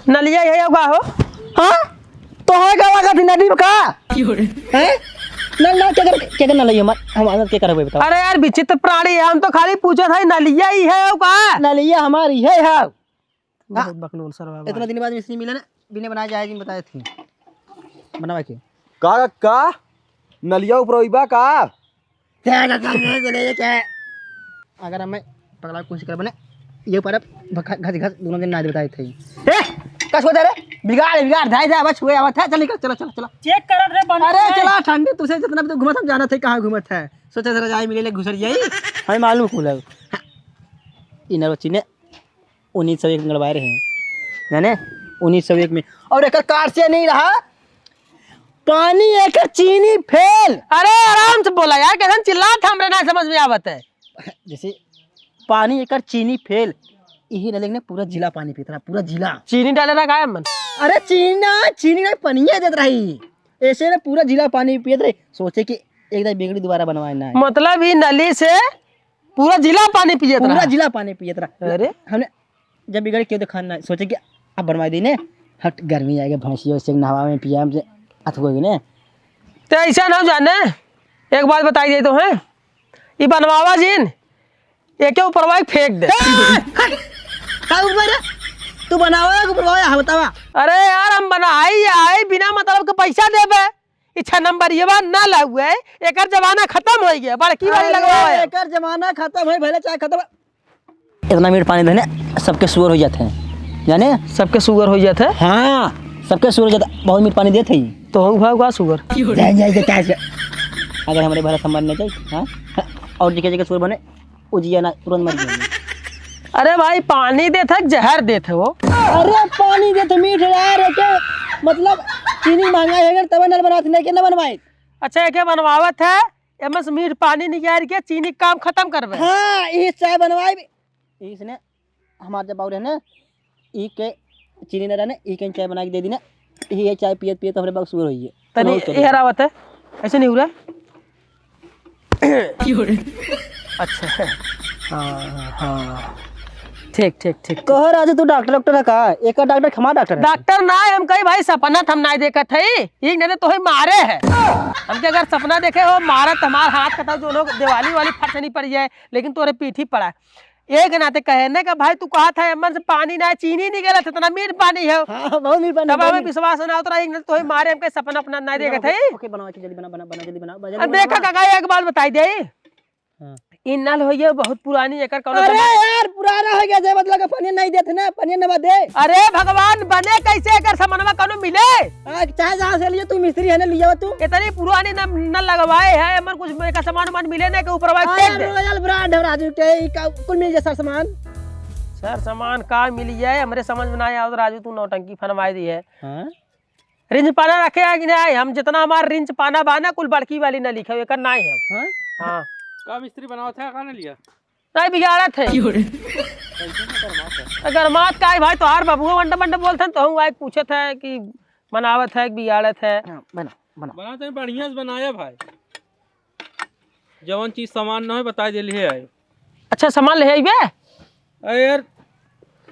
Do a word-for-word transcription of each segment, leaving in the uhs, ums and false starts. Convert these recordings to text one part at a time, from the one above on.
नलिया यही होगा हो। हाँ? तो होए का लागत ही नदी में का? हैं? ना, ना, के कर, के कर नलिया मत, हम आदत के करबे बताओ। अरे यार, विचित्र प्राणी है, हम तो खाली पूछत है, नलिया ही है का? नलिया हमारी है, हाँ। बहुत हाँ। बकलोल सरवा बा। इतना दिन बाद मिस्त्री मिले ना, बिना बनाए जाए जिन बताए थे। बनावे के। का, का? नलिया उपरइबा का? क्या, क्या, क्या, क्या, क्या, क्या? अगर हमें पगला कोशिश करबे ना, ये ऊपर अब घ-, घस, घस दोनों दिन ना बताए थे। ए, का सोचा रे? बिगाड़, बिगाड़, धाय, धाय, बस हुए आवत है, चल निकल, चला, चला, चला। चेक करत रे, बन अरे गए। चला, ठंडी तुझसे जितना भी तो घूमत हम जानत है, कहाँ घूमत है। सोचा जरा जाए मिले ले घुसर जाई। हमें मालूम कुल है। हाँ। इनर बच्ची ने उन्नीस सौ एक में गड़वाए रहे हैं, जाने? उन्नीस सौ एक में। और एकर कार से नहीं रहा, पानी एकर चीनी फेल। अरे आराम से बोला यार, कैसन चिल्लात है, हमरे ना समझ में आवत है। जैसे पानी एकर चीनी फेल, यही नलिक ने पूरा जिला पानी पीत रहा, पूरा जिला। चीनी डाले रहा का है मन? अरे चीनी ना, चीनी ना, पनिया देत रही, ऐसे ने पूरा जिला पानी पियत रही। सोचे कि एक दाई बिगड़ी दोबारा बनवाए ना है। मतलब ई नली से पूरा जिला पानी पियत पूरा रहा। जिला पानी पियत रहा। अरे। हमने जब बिगड़ के तो खाना सोचे कि अब बनवा दी ने, हट गर्मी आएगा, भैंसियों से नहवा में पिया हमसे अथुआ ने। तो ऐसा ना जाने, एक बात बताई दे तो है, ये बनवावा जिन, ये के ऊपरवा फेंक दे। ए, हट, का ऊपर है? तू बनावा या ऊपरवा है, बतावा। अरे यार, हम बनाई आई बिना मतलब के पैसा देबे। ई छह नंबर ये बात ना लाउए, एकर जमाना खत्म हो गया, बड़की वाली अरे, लगवाओ यार। एकर जमाना खत्म है, भले चाहे खत्म। इतना मीठ पानी देने, सबके शुगर हो जाते हैं, जाने? सबके शुगर हो जाते हैं? हाँ, सबके शुगर हो जाता, बहुत मीठ पानी देते हैं। तो हो भाव का शुगर? जाए, जाए, जाए, जाए। अगर हमारे भला संभाल नहीं जाए, हाँ? और जगह जगह शुगर बने, वो जिया ना, तुरंत मर जाएंगे। अरे भाई, पानी देत है कि जहर देत है वो? अरे पानी देत है, मीठ है यार, एके मतलब चीनी महंगा है, अगर तब नल बनात नहीं, के ना बनवाए। अच्छा, एके बनवावत है, एमे से मीठ पानी निकाल के चीनी काम खत्म करबे। हाँ, यही चाय बनवाए भी। इसने हमार जब और है ना, ई के चीनी न रहने, ई के चाय बना के दे दी ना, यही चाय पियत पियत हमरे बक शुगर होइए। तनी बहुत शुगर। इहर आवत है, ऐसे नहीं हो रहा। अच्छा, हाँ, हाँ, ठीक, ठीक, ठीक, ठीक। कहो राजू, तू डॉक्टर, डॉक्टर है का? एक डॉक्टर, हमारा डॉक्टर है। डॉक्टर ना है, हम कही भाई सपना त हम ना देखत है, ये नहीं तो ही मारे है। हमके अगर सपना देखे हो मारत, हमार हाथ कटा जो लोग दिवाली वाली फट नहीं पड़ी है, लेकिन तोरे पीठी पड़ा है। एक नाते कहे ना कि भाई तू कहा था एमन से पानी ना, चीनी नहीं गेला, इतना मीठ पानी है। हाँ, बहुत मीठ पानी, तब बहुत हमें मीठ। विश्वास ना होता, एक नाते तो ही मारे, हमके सपना अपना ना देखत है। ओके, बनाओ, जल्दी बना, बना, बना, जल्दी बना, जल्दी अब बना, देखा बना। काका, एक बात बताई दे। हाँ। इ नल होइए बहुत पुरानी, एकर कौनो अरे जमा- यार, पुराना हो गया, जे मतलब के पानी नहीं देते ना, पानी नवा दे। अरे भगवान, बने कैसे एकर सामानवा कौनो मिले? आ, चाहे जहाँ से लिए तू मिस्त्री है ना, लिया तू। इतनी पुरानी न, न लगवाए है, एमन कुछ एकर सामान उमान मिले ना के ऊपर वाला अरे फेंक दे। Royal brand है राजू के, ई का कुल मिल जाए सर सामान। सर सामान का मिल जाए, हमरे समझ में ना आवत राजू, तू नौटंकी फनवाए दी है। हाँ? रिंच पाना रखे है कि नहीं? हम जितना हमार रिंच पाना बा ना, कुल बड़की वाली नलिक है, एकर नाई है। हाँ? हाँ। का मिस्त्री बनावत है, का ना लिया? नहीं बिगाड़त है। क्यों रे? कैसे ना गरमात है? गरमात का है भाई, तोहार बबुआ वंडा वंडा बोलत है, तो हम आए पूछत है कि बनावत है कि बिगाड़त है। हाँ, बना, बना। बना तो बढ़िया से बनाया भाई। जवन चीज सामान न होए, बताइ देली है आए। अच्छा, सामान ले आइबे? अरे यार,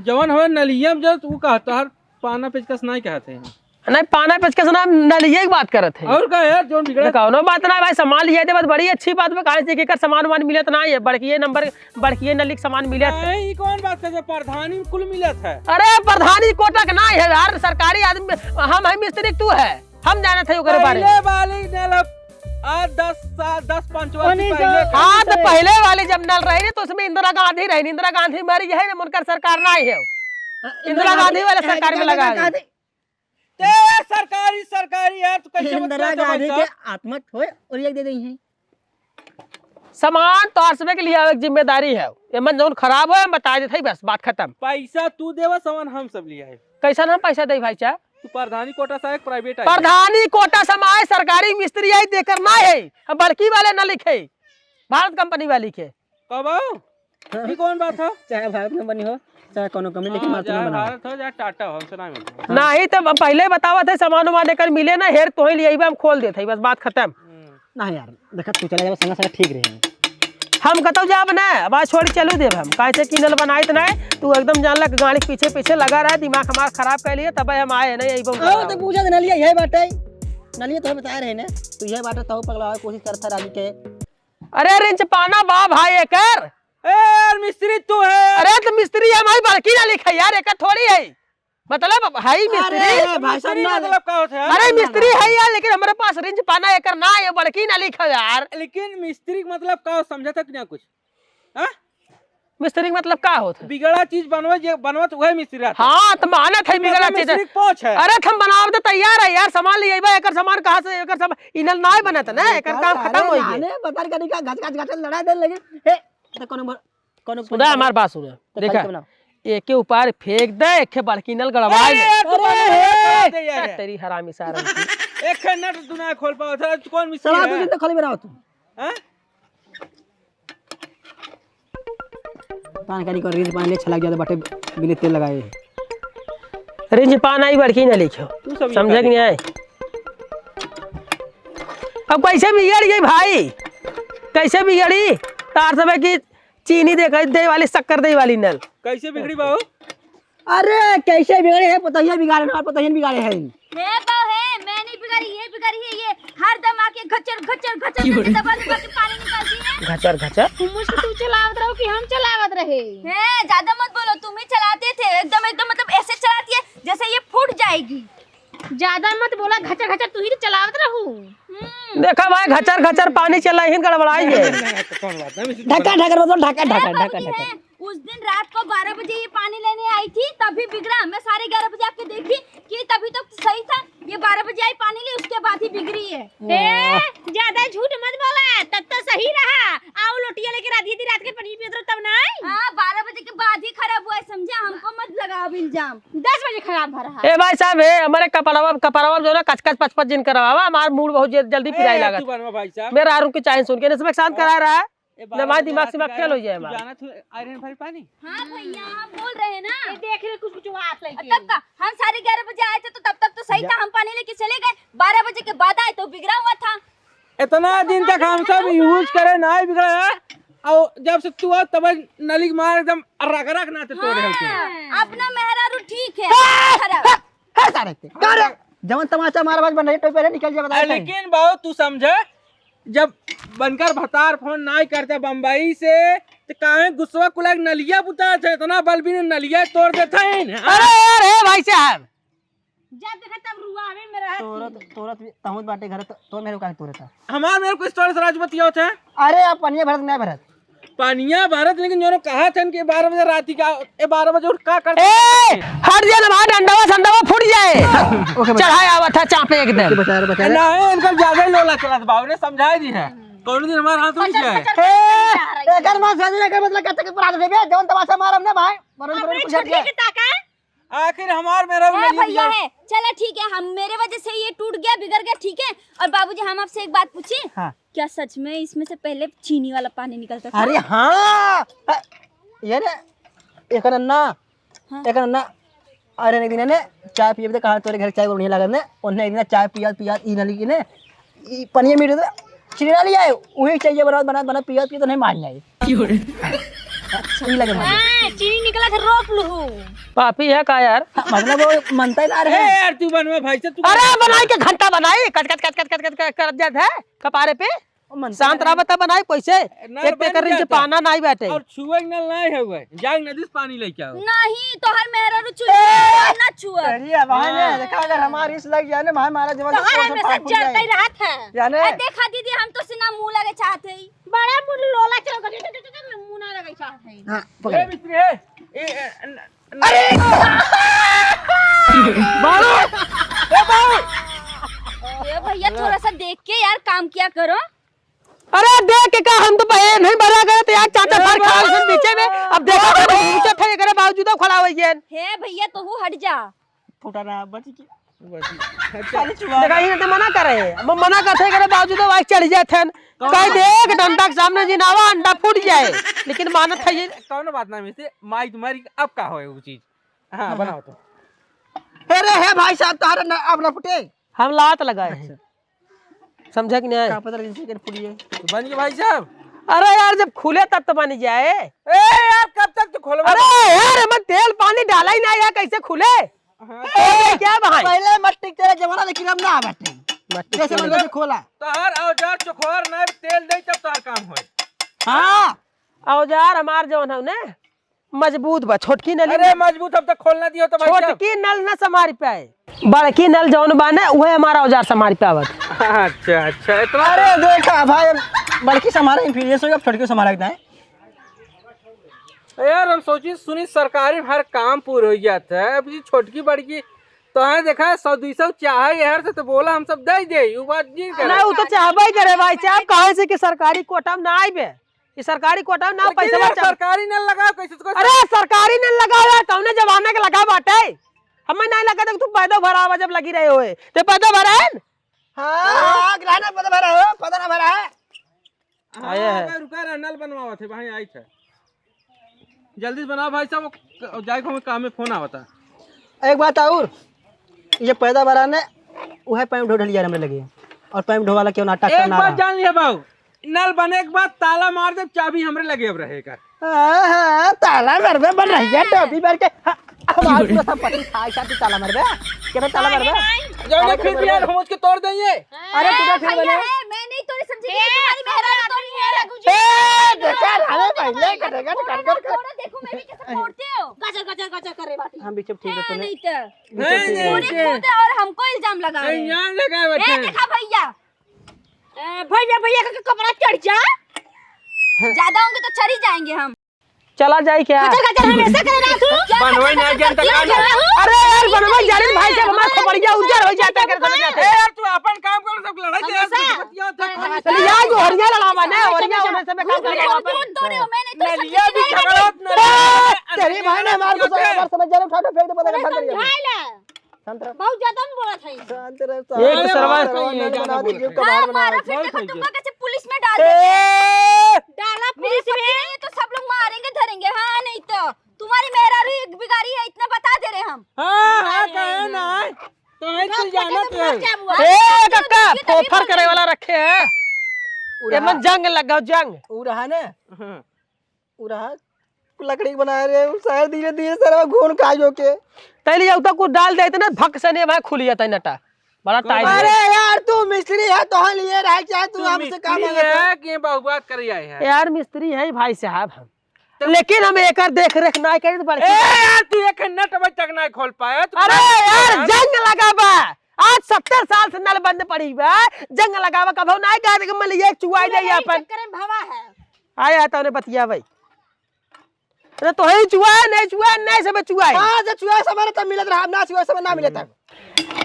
जवन होए नलिया में जब तू कहता हर पाना पेचकस नहीं कहते हैं। नहीं, पाना पेचकस ना, नलिया की बात करत है। और का यार, जौन बिगड़ा कौनो बात ना भाई, सामान लिया दे, बात बड़ी अच्छी बात बा, काहे से कि एकर सामान वामान मिलत ना है, बड़किए नंबर, बड़किए नलिक सामान मिलत है। नहीं, ई कौन बात कहते, प्रधानी में कुल मिलत है। अरे, प्रधानी कोटा के ना है यार, सरकारी आदमी, हम है मिस्त्री, तू है। हम जानत है ओकरे बारे में। पहले वाली नल अब आज दस साल, दस पाँच वर्ष पहले का। हाँ, तो पहले वाली जब नल रही, तो उसमें इंदिरा गांधी रही, इंदिरा गांधी मरी है ना, उनकर सरकार ना आई है। हाँ, इंदिरा गांधी वाले सरकार में लगा दी। ते सरकारी, सरकारी यार, तू कैसे इंदिरा गांधी के आत्मा होए और ये दे दी है। सामान तोहार सबे के लियावे के जिम्मेदारी है। एमन जौन खराब होए, हम बता देत हई, बस बात खत्म। पैसा तू देवा, सामान हम सब लियाए। कैसन हम पैसा देई भाई चा? तू प्रधानी कोटा से आए, प्राइवेट आए? प्रधानी कोटा से हम आए, सरकारी मिस्त्री आई, देकर ना है। हम बड़की वाले ना लिखे, भारत कंपनी वाली के। कब आओ? हाँ। ई कौन बात है? चाहे भारत कंपनी हो, चाहे कोनो कंपनी, लेकिन हाँ, मात्र चाहे ना बनाओ। भारत हो, चाहे टाटा हो, हमसे ना मिले। हाँ। नहीं तो पहले बतावत है, सामान वामान एकर मिले ना, हेर तोहे लिए हम खोल देत है, बस बात खत्म। हम्म। ना यार, देखा तू चला जाबे, संगा संगा ठीक रही। हम कतौ जाब ना, अब आज छोड़ी चलू देब हम। काहे से कि नल बनाइत ना, तू एकदम जान लग गाड़ी के पीछे पीछे लगा रहा, दिमाग हमार खराब कर लिए, तब हम आए नहीं, अइबो आओ तो पूछा दे नलिया, यही बात है। नलिया तो बता रहे ने, तू यही बात है, तो पगला कोशिश करता राजू के। अरे रिंच पाना बा भाई एकर। ए यार मिस्त्री तू है। अरे तो मिस्त्री हम ही बड़की ना लिखे यार, एकर थोड़ी है। मतलब है ही मिस्त्री। अरे भाई साहब, मिस्त्री ना, मतलब का होता है? अरे ना, मिस्त्री ना। है यार, लेकिन हमारे पास रिंच पाना एकर ना है, बड़की ना लिखे यार। लेकिन मिस्त्री के मतलब का समझा था कि ना कुछ? हाँ? मिस्त्री के मतलब का होत है? बिगड़ा चीज बनवे जे बनवत वही मिस्त्री रहता है। हाँ, तो मानत है तो बिगड़ा मतलब चीज। मिस्त्री के पहुंच है। अरे, हम बनावे तो तैयार है यार, सामान ले अइबा, एकर सामान कहाँ से, एकर सामान इनल ना बनत ना, एकर काम खत्म हो गया। बता कर का घच घच घच लड़ा दे लगे। हे, तो कोनो बर-, कोनो सुना, हमार बात सुना। तो देखा, कल के बनाओ। एक के ऊपर फेंक दे, एक के बड़की नल गड़वाए अरे, ले। यार, तू अरे, बना दे यार। तेरी हरामी सारा की। एक है नट तू ना खोल पाओ, था, तू कौन मिस्त्री साला है? तू जिंदा खाली बनाओ तू। हाँ? पान करी को रिंच पान ले छलक जाता बाटे बिना तेल लगाए। रिंच पान आई बड़की ना लिखो। तू सब समझा कि नहीं आए? अब कैसे बिगड़ गई भाई? कैसे बिगड़ी? तार सब है कि चीनी दे, दे वाली, शक्कर दे वाली नल। कैसे बिगड़ी बाबू? अरे, कैसे बिगड़े हैं? पतोहिया बिगाड़े ना, पतोहियन बिगाड़े हैं। हे बहू, हे, मैं नहीं बिगाड़ी, ये बिगाड़ी है, ये हरदम आके घचर, घचर, घचर करके दबा दबा के पानी निकालती है। घचर, घचर? तुम मुझसे तुम चलावत रहो कि हम चलावत रहे? हे, ज्यादा मत बोलो, तुम ही चलाते थे, एकदम, एकदम, मतलब, ऐसे चलाती है जैसे ये फूट जाएगी। ज्यादा मत बोला, घचर घचर तू ही तो चलावत रहू। हम्म। देखा भाई, घचर घचर पानी चला ही गड़बड़ाई है। नहीं, नहीं, तो कौन बात नहीं, ढका, ढका, मतलब ढका, ढका, ढका, ढका। उस दिन रात को बारह बजे ये पानी लेने आई थी, तभी बिगड़ा। मैं साढ़े ग्यारह बजे आके देखी कि तभी तो सही था, ये बारह बजे आई पानी ली, उसके बाद ही बिगड़ी है। ए, ज्यादा झूठ मत बोला, तब तो सही रहा। आओ लोटिया लेके आधी आधी रात के पानी पियत रहो तब ना आई। हाँ, बारह बजे के बाद ही खराब हुआ है, समझा? हमको मत लगाओ अब इल्जाम। दस बजे खराब भरा है। ए भाई साहब, हे, हमारे कपड़वा, कपड़वा जो ना कच कच पच पच जिन करवावा, हमार मूड बहुत जल-, जल्दी पिराए ए, लागत। तू बनवा भाई साहब। मेरा आरू की चाहे सुन के ना सब एक शांत करा रहा है। ए, ना बारह हमारे बजे दिमाग से रात का, खेल हो जाए तू हमारा। जाना तू आयरन भरी पानी? हाँ भैया, हम बोल रहे हैं ना। ये देख रहे कुछ कुछ हाथ लेके। तब का? हम साढ़े ग्यारह बजे आए थे तो तब तक तो सही था, हम पानी लेके चले गए। बारह बजे के बाद आए तो बिगड़ा हुआ था। इतना दिन तक हम सब use करे, ना बिगड़ा है। और जब से तू आ, तब नली के मार एकदम रग रग ना ते तोड़े हम तू। हाँ, अपना मेहरारू ठीक है, खराब। हे सारे ते, का रे? जवन तमाचा मार बाज बन रही, टोपी पहले निकल जा, बता आ, दे। लेकिन बाबू, तू समझे, जब बनकर भतार फोन नाई करते बम्बई से, तो काहे गुस्सा कुला के नलिया बुता थे, इतना बल भी नलिया तोड़ देते हैं, हाँ? अरे यार, हे भाई साहब। जब देखा तब रुआवे में रहत तोरत, ही। तोरत भी तहुत बाटे घर, तो, तोर मेरे काहे तोरत है? हमार मेरे को story से राज बतियावत है। अरे, आप पनिया भरत, नहीं भरत। पनिया भरत, लेकिन जो कहा था कि बारह बजे रात का, ए, बारह बजे उठ का कर ए, हट जा ना, भाई, डंडवा संडवा फूट जाए। ओके, बता। चढ़ाए आवत है चापे एकदम। ओके, बता, बता। ना, इनका ज्यादा ही लोला चला था, बाबू ने समझाई दी है। कौन दिन हमारा हाथ उठ जाए। ए, एकर मां से एकर मतलब कहते कि प्राण देबे, जौन तमाशा मारब ना भाई, मरन पर कुछ हट जाए। आखिर हमार मेरा है नलिया भैया बिगड़- है। चला ठीक है, हम, मेरे वजह से ये टूट गया, बिगड़ गया, ठीक है। और बाबूजी, हम आपसे एक बात पूछें? हाँ। क्या सच में इसमें से पहले चीनी वाला पानी निकलता था? अरे हाँ, अ, ये ने, एक अन्ना, हाँ। एक अन्ना, अरे एक दिन ने चाय पिए तो कहा तोरे घर चाय बढ़िया लागत ने, उन्हें एक दिन चाय पिया, पिया, ई नली की ने, ई पनिया मीठ होता, चीनी डाली आए, वही चाहिए बनावत, बनावत, बनावत, पियत, पियत नहीं मान जाए। क्यों रे? ई लगे भाई। हाँ, चीनी निकला था, रोक लू। पापी है का यार? हाँ, मतलब वो मनता ही ना रहे। ए यार, तू बनवा भाई से, तू अरे बनाई के घंटा बनाई, कच, कच, कच, कच, कच, कच, कच करत जात है कपारे पे। ओ, मनता शांत ना रहा, रहे। बता बनाई कैसे? ना, एक बन पेकर जाता। रिंच पाना नहीं बैठे। और छुए के नल नहीं है हुए, जाग नदी से पानी लेके आओ। नहीं, तोहर मेहरारू चुल्ही ना छुआ। अरे, अब है ना, हाँ। देखा, अगर हमारी इस लग जाए ना, भाई, हमारा जवान तोहर तो हमेशा फाड़ फूट जरते जाए। रहत है। जाने? ए, देखा दीदी, हम तो सिना मुंह लगे चाहते ही। बड़ा मुंह लोला चल गए, मुंह ना लगे चाहते ही। हाँ, पकड़। ए, मिस्त्री, ए, ए, ए, न-, न-, अरे! बाबू! ए, बाबू! ए, भैया, थोड़ा सा देख के यार काम किया करो। अरे देख के का, हम तो पहले नहीं भरा गए थे यार, चाचा ए, सर खड़ा बाबू! सुन पीछे में, अब देखा तो पीछे थे, एकरे बावजूद खड़ा हो गए। हे भैया, तोहू हट जा। फुटा ना बच के। बच के। खाली चुआ। देखा, इन्हें तो मना करे, अब मना करते, एकरे बावजूद भाई चढ़ जाते हैं। कौन? कह देख, डंडा के सामने जिन आवा, अंडा फूट जाए, लेकिन मानत है ये। कौन बात ना मिस्त्री, माई तुम्हारी, अब का होए वो चीज? हाँ, हाँ, बनाओ तो। अरे हे भाई साहब, तारे ना, अब ना फुटे। हम लात लगाए हैं। अच्छा। समझा कि नहीं? का पता लगे, इनसे केन फूटी है। तो बन गए भाई साहब। अरे यार, जब खुले तब तो बन जाए। ए यार, कब तक तू खोलवा? अरे यार, एमन तेल पानी डाला ही ना यार, कैसे खुले? हाँ। ए, क्या भाई? पहले मट्टी के तेल जमाना, लेकिन अब ना बाटे। मट्टी जैसे तेल। मन वैसे खोला। तोहार औजार चोखवार ना तेल दे, तब तोहार काम होए। हाँ। औजार हमार जौन हौ ने, मजबूत बा, छोटकी नली अरे न-, मजबूत, अब तक खोलना दियो तो भाई साहब। छोटकी नल न समार पाए, बड़की नल जौन बा न, उहे हमारा औजार समार पावत। अच्छा, अच्छा, इतना अरे देखा भाई, बड़की समारे, फिर ये सोच, अब छोटकी समारे के दाएं। यार, हम सोची सुनी सरकारी में हर काम पूरा हो जाता है, अब ये छोटकी बड़की तो है, देखा, सौ दुई सौ चाहे यार से तो बोला, हम सब दे दे, वो बात नहीं करे। नहीं, वो तो चाहबे ही करे भाई साहब, काहे से कि सरकारी कोटा में ना आइबे। ई सरकारी कोटा ना लेकिन पैसा यार, बचा। सरकारी नल लगाओ, कैसे तुमको अरे, सरकारी नल लगाओ यार, कौने जमाना के लगा बाटे? हमें नहीं लगा, तू पैदा भरा हुआ जब लगी रहे होए, ते पैदा भरा है न? हाँ, हाँ, ग्रहण पैदा भरा हो, पैदा ना भरा है। आया है। हाँ, रुका रहा, नल बनवावत है भाई, आई थे। जल्दी से बनाओ भाई साहब, वो क-, जाए को हमें काम में फोन आवता। एक बात और, ये पैदा भरा ने, वह पाइप ढो ढलिया हमरे लगे, और पाइप ढोवाला क्यों ना, ट्रैक्टर एक ना बात रहा। जान लिया बाबू, नल बने के बाद ताला मार दे, चाबी हमरे लगे अब रहेगा। हाँ, हाँ, ताला मारबे बन रही है, टोपी मार के। हाँ, हमार पूरा संपत्ति खाए साथ ही ताला मारबे। केतना ताला मारबे? जाओ ना, फिर भी यार, हम उसके तोड़ देंगे। अरे, तू तो फिर भैया बने। है, मैं नहीं तोड़ी समझी, ए, तुम्हारी मेहरारू तोड़ी है, लगू जी। ए, देखा, अरे भाई, ये करेगा, तो कर, कर, कर। तोड़ो, देखो, मैं भी कैसे तोड़ती हूँ। गजर, गजर, गजर करे बाटी। हम बीच में ठीक है, रहते हैं। नहीं तो। बीच में नहीं, ठीक है। नहीं, पूरे नहीं। खुद और हमको इल्जाम लगा रहे हैं। इल्जाम लगा ए, बैठे हैं। देखा भैया, ए, भैया, भैया का कपड़ा चढ़ जा। ज्यादा होंगे तो चढ़ ही जाएंगे हम। चला जाए क्या? खचर खचर हमेशा करे रहा तू। बनवाई ना जानता क्या का कर रहा हूँ? अरे यार, बनवाई जाने भाई साहब, हमारा खोपड़िया उज्जर हो जाता है, अरे समझ आते? ए यार, तू अपन काम कर, सब लड़ाई के हमेशा। यार, तू बतिया था। चल, यार, जो हरिया लड़ावा ना, हरिया होने से मैं काम कर रहा हूँ। कौन तोड़े हो? मैंने तो नलिया भी झगड़ा होत ना। ए, तेरी भाई ने हमारे को हमारे समझ जा रहे, उठा के फेंक दे, पता नहीं समझाए ला। शांत रह। बहुत ज्यादा में बोलत है। शांत रह, एक सरवा सरवा नहीं, ज्यादा बोलत है। हाँ, मारा फिर देखो, तुमको कैसे पुलिस में डाल देते हैं। ए! डाला पुलिस में। ये तो सब लोग मारेंगे, धरेंगे। हाँ, नहीं तो तुम्हारी मेहरारू एक बिगाड़ी है, इतना बता दे रहे हम। हाँ, हाँ, कहे ना। तो है, तू जाना तो है। ए, कक्का, फोफर करे वाला रखे हैं। एमन जंग लगाओ, जंग। उ रहा ना। हाँ। उ रहा, लकड़ी के बनाए रहे, उ शायद धीरे-धीरे सरवा घुन खा जो के। तैली जाऊ तो कुछ डाल देते ना, भक से नहीं भाई खुल जाता है नटा। बड़ा टाइट है। अरे यार, तू मिस्त्री है, तो हम लिए रहे, चाहे तू तू हमसे काम मिस्त्री मांगत है। है कि बहु बात कर आए हैं? यार, मिस्त्री है भाई साहब हम। तो लेकिन हम एकर देख रेख ना करी तो बड़की ए यार, तू एक नट बज तक ना खोल पाया, तू अरे यार, जंग लगा बा। आज सत्तर साल से नल बंद पड़ी बा, जंग लगावा कभो ना गाड़ी के मलिया चुआई जाई अपन। चक्कर में भवा है। आया तो ने बतिया भाई। अरे तो है चुआ, नहीं चुआ, नहीं सब चुआ है। हाँ, जो चुआ सब ना तब मिलत रहा, ना चुआ सब ना मिलत है।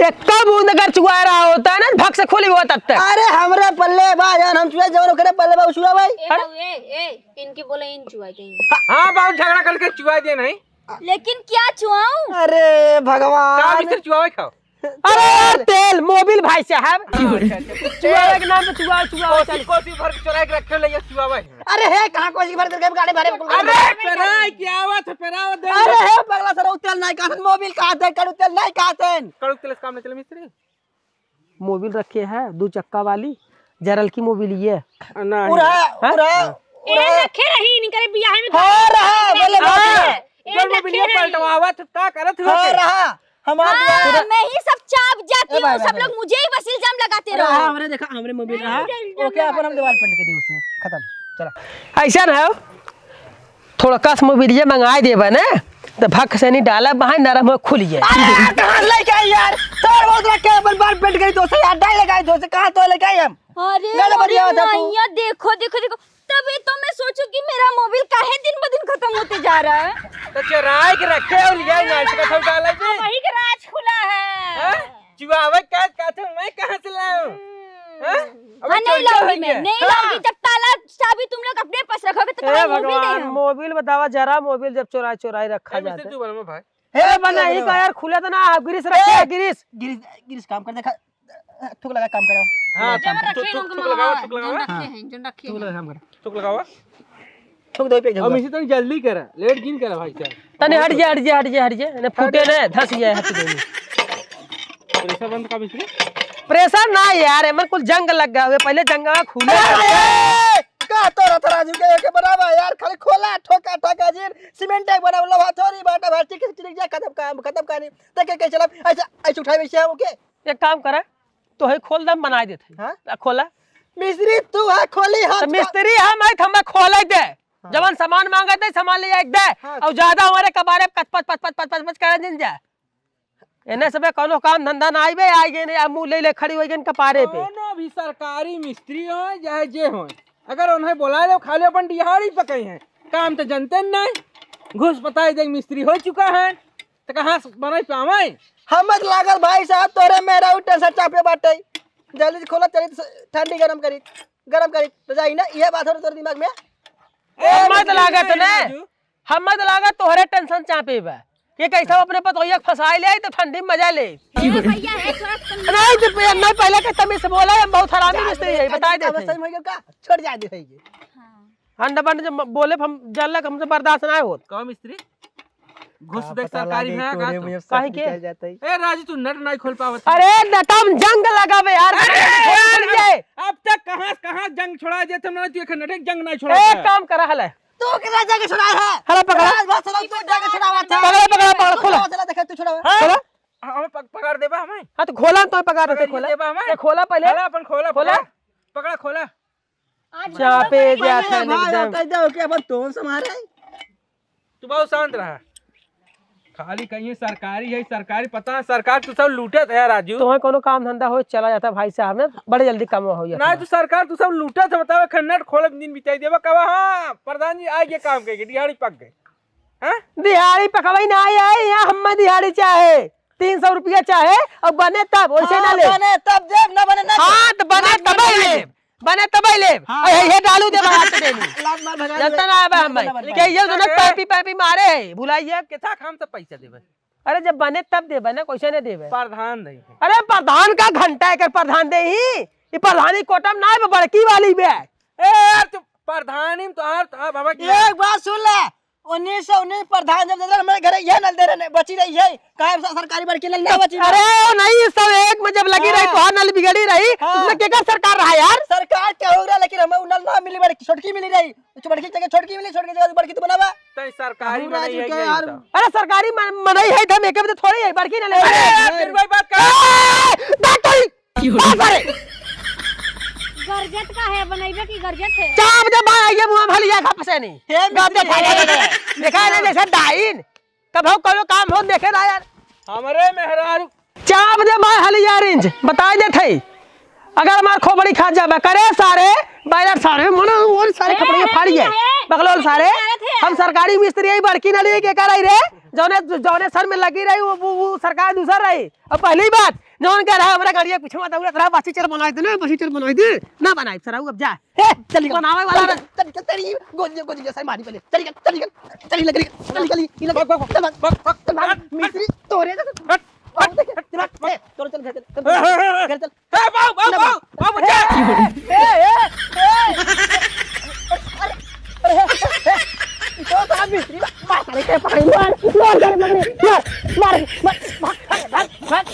एक बूंद अगर चुआ रहा होता ना, भक से खोली हुआ तब तक। अरे हमरे पल्ले बा यार, हम चुआ जवन ओकरे पल्ले बा, उ चुआ भाई। ए, अरे बाबू, ए, ए, इनके बोले इन चुआ के। हाँ बाबू, झगड़ा करके चुआ दे नहीं। लेकिन क्या चुआऊं? अरे भगवान। का मिस्त्री चुआवे खाओ? अरे यार, तेल, मोबिल भाई साहब। अच्छा, अच्छा, अच्छा। चुआवे के नाम पे चुआवे, चुआवे कोसी, चल। कोसी भर के चुरा के रखे ले, ये चुआवे। अरे हे, कहाँ कोसी भर के गाड़ी भरे? अरे, पेराई, क्या बात है, पेरावा दे। अरे हे, पगला सर, तेल नहीं खातन, मोबिल खातन, कड़ू तेल नहीं खातन। कड़ू तेल से काम नहीं चले, मिस्त्री। मोबिल रखे है, दो चक्का वाली, जरल की मोबिल ये। नहीं। उरा, हाँ? उरा, ए, उरा। रखे रही, इनकरे बियाह में हो रहा, बोले बात हाँ। है। ए, जब वो रखे बिलिया रही। पलटवावा तो का करत हो हो के? रहा, हमार हाँ, दीवार मैं ही सब चाप जाती ए, भाई, हूँ, भाई, सब भाई। लोग मुझे ही बस इल्जाम लगाते अरे रहो। हाँ, हमरे देखा, हमरे मोबिल रहा। इल्जाम ओके, अपन हम लगाते दीवार हो। पेंट के दी उसे, खत्म, चला। ऐसा ना हो, थोड़ा कस मोबिलिया मंगाई देबा ना, तो भक से नहीं डाला, बाहर नरम हो, खुल जाए। अरे यार, कहाँ से लेके आई यार? तोर बहुत रखे, अपन बार पेंट गई तो से यार, डाई लगाई तो से, कहाँ तो लेके आई हम? अरे, ना, ना, अरे, बढ़िया था तू। नैया, देखो, देखो, देखो, तभी तो मैं सोचूं कि मेरा मोबिल काहे दिन ब दिन खत्म होते जा रहा है। तो चुराए के रखे और लिया ना, इसका सब डाला जी। वही का राज खुला है। हाँ? चुआवे का, का थे, मैं कहाँ से लाऊं? हम्म। हाँ? अबे हाँ, नहीं चोरिया लाऊंगी हो मैं, गया। नहीं हाँ। लाऊंगी। जब ताला चाबी तुम लोग अपने पास रखोगे तो ए तुम्हारा मोबिल नहीं भगवान, हम। मोबिल बतावा जरा, मोबिल जब चुराए चुराए रखा ए, मिस्त्री जाता है। तू बनवा भाई। ए, ए, बना, बना, ई का बना। यार खुला तो ना, गिरीस रखे ए, है, गिरीस। गिरीस, गिरीस काम कर, देखा, थूक लगा काम करो। हाँ, जब थूक, रखे थूक, लोग थूक लगावा, मंगवा, थूक जो लगावा। रखे हाँ। हैं, जो रखे थूक हैं। लगा काम कर। थूक लगावा। थूक दो पे अब जल्दी। मिस्त्री तनी जल्दी करा, लेट जिन करा भाई साहब। तनी हट जा, हट जा, हट जा, हट जा। ने फूटे ने, धस जाए हाथ में। प्रेशर बंद का मिस्त्री? प्रेशर ना यार, एमन कुल जंग लग गया हुए, पहले जंगवा खुले। अरे! का तोरा था राजू के, के बनावा यार, खाली खोला, ठोका, ठोका, जीर, सीमेंट एक बनावा, लोहा थोड़ी बाटा, भाई, ठीक, ठीक, ठीक, जा, खत्म काम, खत्म कहानी। ते के, के चला, ऐसा, ऐसे उठाए, वैसे है, ओके? एक काम करा, तोहै खोल दम बनाए देत है। हाँ? आ, खोला। मिस्त्री तू है, खोली हम तो तो मिस्त्री हम है, तो हमें खोले दे। हाँ। जवन सामान मांगे दे, सामान ले आए दे। हाँ। और ज्यादा हमारे कबारे पच, पच, पच, पच, पच, पच, पच करे दिन जा। एने सबे कौनो काम धंधा ना आइबे, आइ गए ने, आ मुंह ले ले खड़ी होइ गए कपारे पे। कौनो भी सरकारी मिस्त्री होय, चाहे जे होय, अगर उन्हें बोला लो, खाली अपन दिहाड़ी पकई हैं, काम तो जनते नहीं, घूस बताई दे मिस्त्री हो चुका है, तो कहाँ से बनाई पावे? हमत लागल भाई साहब, तोरे मेहरारू टेंशन चापे बाटे, जल्दी से खोला, चली ठंडी गरम करी, गरम करी, तो जाई ना, ये बात हो तोरे दिमाग में। ए, हमत मिस्त्री लागत नहीं, ने। राजू। हमर त लागत तोहरे टेंशन चापे बा। ये कैसे अपने पतोहिया के फंसाए ले आई तो ठंडी में मजा ले। ए भैया, ए थोड़ा सा नहीं तो पे-, नहीं पहले के तमीज से बोला, हम बहुत हरामी मिस्त्री है, बता देते हैं। सही में का? छोड़ जा दे है ये। हाँ। अंडा बंड जब बोले हम जानला कि हमसे बर्दाश्त ना होत। कहो मिस्त्री, घुस का देख पता सरकारी लागे में तोरे का मुँह से काहे के? निकल जाता है। ए राजू, तू नट नहीं खोल पावत। अरे नटम जंग लगावे यार, अरे खोल यार, दिए। अब तक कहाँ, कहाँ जंग छोड़ा जे तुमने, तू एक नटे जंग नहीं छोड़ा एक था। काम करा हले, तू केकरा जाके छुड़ाए है? हला पकड़ा। राज भाषा तू जाके छुड़ावा था। पकड़ा, पकड़ा, पकड़ा, खोला। चला देखे तू छुड़ावा। हाँ? खोला। हमें पक-, पकड़ देबा हमें। हाँ, तो खोला, तो पकड़ देते, पकड़ खोला। देबा हमें। ये खोला पहले। खोला, अपन खोला, खोला। पकड़ा, खोला। आज चापे भाई, जात है भाई, एकदम। कह दो कि अपन तोन से मारे। तू बहुत शांत रहा। खाली कहिए सरकारी है, सरकारी, पता है सरकार तू सब लूटत है राजू। तुम्हें कोनो काम धंधा हो चला जाता भाई साहब ने, बड़े जल्दी काम हो जाता। ना तू सरकार तू सब लूटत है, बताओ खन्नट खोले दिन बिताई देबा, कहा हाँ प्रधान जी आ गए काम करके, दिहाड़ी पक गए। हाँ? दिहाड़ी पकवाई ना आई, आई यहाँ हम दिहाड़ी चाहे तीन सौ रुपया चाहे और बने तब, वैसे ना हाँ, ले। बने तब देब, ना बने ना हाँ, देब। तो बने ना तब बने ही ना लेब। देब। बने तब ही लेब। हाँ, अरे, हाँ। ये डालू देबा हाथ में देबी। लात मार भगा जनता दे। ना आबा हम ना, भाई। ना, ना, ना। क्या ये दोनों अरे। पापी, पापी मारे है, भुलाइए। कितना हम सब पैसा देबे? अरे, जब बने तब देबे ना, कैसे नहीं देबे? प्रधान नहीं है। अरे, प्रधान का घंटा एकर प्रधान दे ही। ये प्रधानी कोटम ना है, बड़की वाली बे। ए यार, तू प्रधानी में तो हर, हर बाबा की एक बात सुन ले, उन्नीस सौ उन्नीस प्रधान जब देते रहे, हमारे घरे ये नल दे रहे, बची रही है। काहे स-, सरकारी बड़की नल ना बची रही? अरे, नहीं, सब एक में जब लगी रही, हाँ। तो हाँ नल बिगड़ी रही, हाँ। उसमें केकर सरकार रहा यार? सरकार के हो रहा, लेकिन हमें वो नल ना मिली, बड़की, छोटकी मिली रही। तो बड़की के जगह छोटकी मिली, छोटकी के जगह बड़की तो बनावा। तई सरकारी हमरा मनई जो है क्या ये यार? तो। अरे, सरकारी मन-, मनई है, तो हम एक में तो थोड़ी है, बड़की नल है। अरे, यार, फिर वही बात कर। ए, डॉक्टरी! बाप रे! गरजत का है, बनैबे की गरजत है। चाप दे बा, ये मुंह भलिया खा पसेनी। हे गाप दे मिस्त्री, भाई, हे। देखा ना जैसे डाइन। कभो कोनो काम हो देखे ना यार। हमरे मेहरारू। चाप दे बा हलिया रेंज, बताई देत हई। अगर हमार खोपड़ी खा जाबे, करे सारे, बैलर सारे, मनो और सारे ए, कपड़े ए, फाड़ गए। ए, बकलोल ए, सारे, ए, ए, हम सरकारी मिस्त्री आई, बड़की नली के कर आई रे, जौने, जौने सर में लगी रही, वो, वो, वो सरकार दूसर रही। अब पहली बात, जौन कह रहा है, हमरा गाड़िया पीछे मत दौड़त रहा, बसी चल बनाई दे ना, बसी चल बनाई दे। ना बनाई, सराऊ अब जा। ए, चल निकल। बनावे वाला चल, ना। चल निकल, तेरी गोली, गोली जैसे मारी पहले। चल निकल, चल निकल, चल निकल, चल निकल, चल निकल, चल निकल। भाग, भाग, भाग, चल भाग, भाग, भाग। मिस्त्री, तोरे से हट, बहुत हट, देखे, हट, चल, हट, ए, तोरे चल घर चल, चल, ए, ए, ए, घर चल। ए, बाबू, बाबू, ना, बाबू, बाबू, ए, जा। ए, ए, ए, ए। अरे, अरे, ए, ए, ए। तो साहब मिस्त्री, मार, मार, मार, मार, मार, मार, मार, मार, मार, मार, मार।